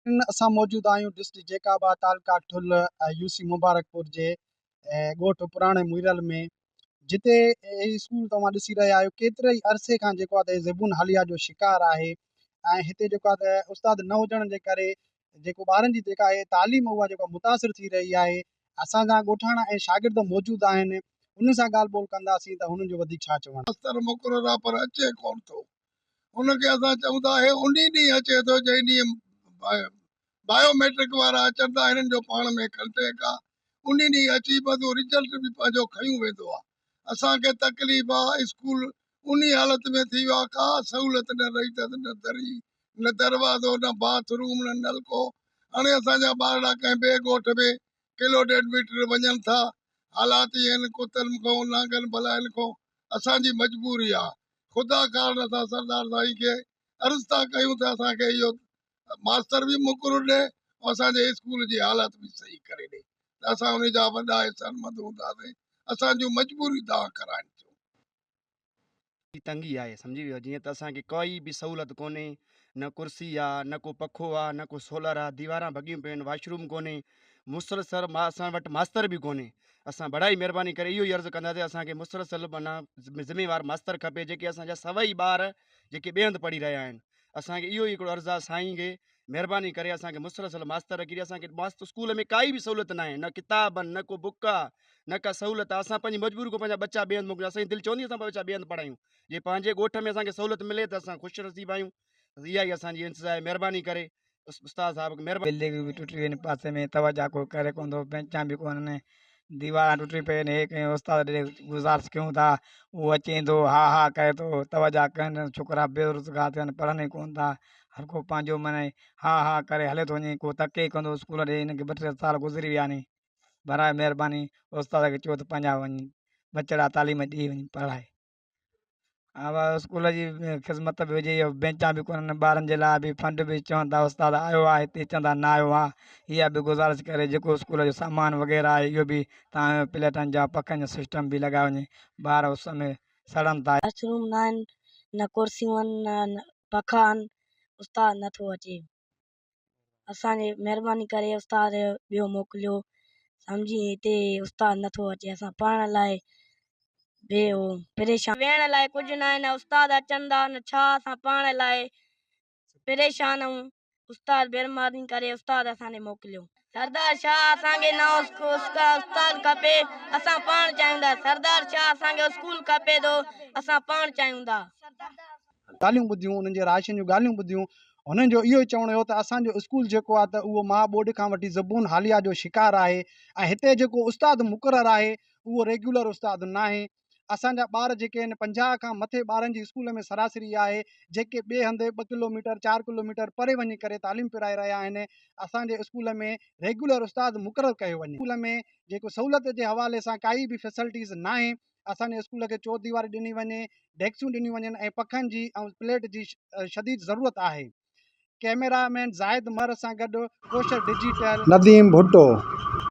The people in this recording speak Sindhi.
اسان موجود آهيون ڊسٽرڪٽ جيڪب آباد تعلقه ٺل يو سي مبارڪپور جي ڳوٺ پراڻي ميرل ۾ جتي هي اسڪول توهان ڏسي رهيا آهيو ڪيتري ئي عرصي کان جيڪو آهي زبون حاليه جو شڪار آهي ۽ هتي جيڪو آهي ته استاد نه هجڻ جي ڪري جيڪو ٻارن جي جيڪا آهي تعليم اها جيڪا متاثر ٿي رهي آهي اسان سان ڳوٺاڻا ۽ شاگرد موجود آهن انهن سان ڳالهه ٻولهه ڪنداسين ته هنن جو وڌيڪ ڇا چوڻ ماستر مقرر آهي پر اچي ڪونه ٿو ان کي اسان چئون ٿا هي انهي ڏينهن اچي ٿو جنهن ڏينهن بايو ميٽرڪ وارا اچن ٿا هنن جو پاڻ ۾ ڪنٽيڪ آ انهي ڏينهن اچي بس هو رزلٽ به پنهنجو کنيون ويندو آ اسان کي تڪليف آ اسڪول انهي حالت ۾ ٿي ويو آ ڪا سهولت نه رهي اٿس نه دري نه دروازو نه باٿ روم نه نلڪو هاڻي اسان جا ٻارڙا ڪنهن ٻئي ڳوٺ ۾ ڪلو ڏيڍ ميٽر وڃن ٿا حالات اهي آهن ڪتن کان نانگن بلائن کان اسان جي مجبوري آ خدا ڪارڻ اسان سردار سائين کي عرض ٿا ڪيون ته اسان کي اهو ماستر به مقرر ڏي ۽ اسان جي اسڪول جي حالت به صحيح ڪري ڏي ته اسان ان جا وڏا احسانمند هونداسين اسان جون مجبوريون دانهن ڪرائين ٿيون. جي تنگي آهي سمجهي ويو جيئن ته اسان کي ڪائي به سهولت ڪونهي نه ڪرسي آ نه ڪو پکو آ نه ڪو سولر آ ديواران ڀڳيون پيون آهن واش روم ڪونهي مسلسل اسان وٽ ماستر به ڪونهي اسان بڙائي مهرباني ڪري اهو ئي عرض ڪنداسين اسان کي مسلسل معنيٰ ذميوار ماستر کپي جيڪي اسان جا سوئي ٻار جيڪي ٻئي هنڌ پڙهي رهيا آهن اسان کي اهو ئي هڪڙو عرض آهي سائين کي مهرباني ڪري اسان کي مسلسل ماستر رکي ڏي اسان کي ماستر اسڪول ۾ ڪائي به سهولت ناهي نه ڪتاب آهن نه ڪو بڪ آهي نه ڪا سهولت آهي اسان پنهنجي مجبوري کان پنهنجا ٻچا ٻئي هنڌ موڪليون اسان جي دل چوندي اسان ٻچا ٻئي هنڌ پڙهايون جي پنهنجي ڳوٺ ۾ اسان کي سهولت ملي ته اسان خوش نصيب آهيون اها ئي اسان جي انتظا آهي مهرباني ڪري استاد صاحب کي مهرباني. بلڊنگ به ٽٽي وئي آهن پاسي ۾ توجه ڪو ڪري ڪونه ٿو بينچان به ڪونهن ديواران ٽٽي پيون آهن هي ڪنهن استاد ڏي گذارش ڪيون ٿا اهو اچي ايندو ها ها ڪري ٿو توجه ڪن ڇوڪرا بيروزگار ٿيا آهن پڙهن ئي ڪونه ٿا هر ڪو پنهنجو معنيٰ ها ها ڪري هلي ٿو وڃي ڪو تڪي ئي ڪونه ٿو اسڪول ڏي هن کي ٻه ٽي سال گذري ويا آهن براء مهرباني استاد کي چئو ته پنهنجا وڃي ٻچڙا تعليم ڏي وڃي پڙهائي. اسڪول جي خدمت به هجي بينچان به ڪونهن ٻارن جي لاء به فنڊ به چون ٿا استاد آيو آهي هتي چون ٿا نه آيو آهي اها به گذارش ڪري جيڪو اسڪول جو سامان وغيره آهي اهو به تان پليٽن جا پکن جو سسٽم به لڳايو وڃي ٻار اس ۾ سڙن ٿا. ڪلاس روم نه آهن نه ڪرسيون آهن نه پکا آهن استاد نٿو اچي. اسان جي مهرباني ڪري استاد ٻيو موڪليو سمجهي هتي استاد نٿو اچي اسان پڙهڻ لاء بي هو پريشان ويهڻ لاء ڪجهه ناهي نه استاد اچن ٿا نه ڇا اسان پڙهڻ لاء پريشان آهيون استاد مهرباني ڪري استاد اسان ڏي موڪليو. سردار شاهه اسان کي نئون استاد کپي اسان پاڻ چاهيون ٿا سردار شاهه اسان کي اسڪول کپي ٿو اسان پاڻ چاهيون ٿا. ڳالهيون ٻڌيون انهن جي رهائشين جون ڳالهيون ٻڌيون هنن جو اهو ئي چوڻ هيو ته اسان جو اسڪول جيڪو آهي ته اهو مها ٻوڏ کان وٺي زبون حاليه جو شڪار آهي ۽ هتي جيڪو استاد مقرر آهي اهو ريگيولر استاد ناهي اسان جا ٻار جيڪي آهن 50 کان مٿي ٻارن جي اسڪول ۾ سراسري آهي جيڪي ٻئي هنڌ ٻه ڪلو ميٽر چار ڪلو ميٽر پري وڃي ڪري تعليم پرائي رهيا آهن اسان جي اسڪول ۾ ريگيولر استاد مقرر ڪيو وڃي اسڪول ۾ جيڪو سهولت جي حوالي سان ڪائي به فيسلٽيز ناهي اسان جي اسڪول کي چور ديواري ڏني وڃي، ڊيڪسيون ڏنيون وڃن ۽ پکن جي ۽ پليٽ جي شديد ضرورت آهي. ڪئميرا مين زاهد مهر سان گڏ ڪوشر ڊجيٽل. نديم ڀٽو.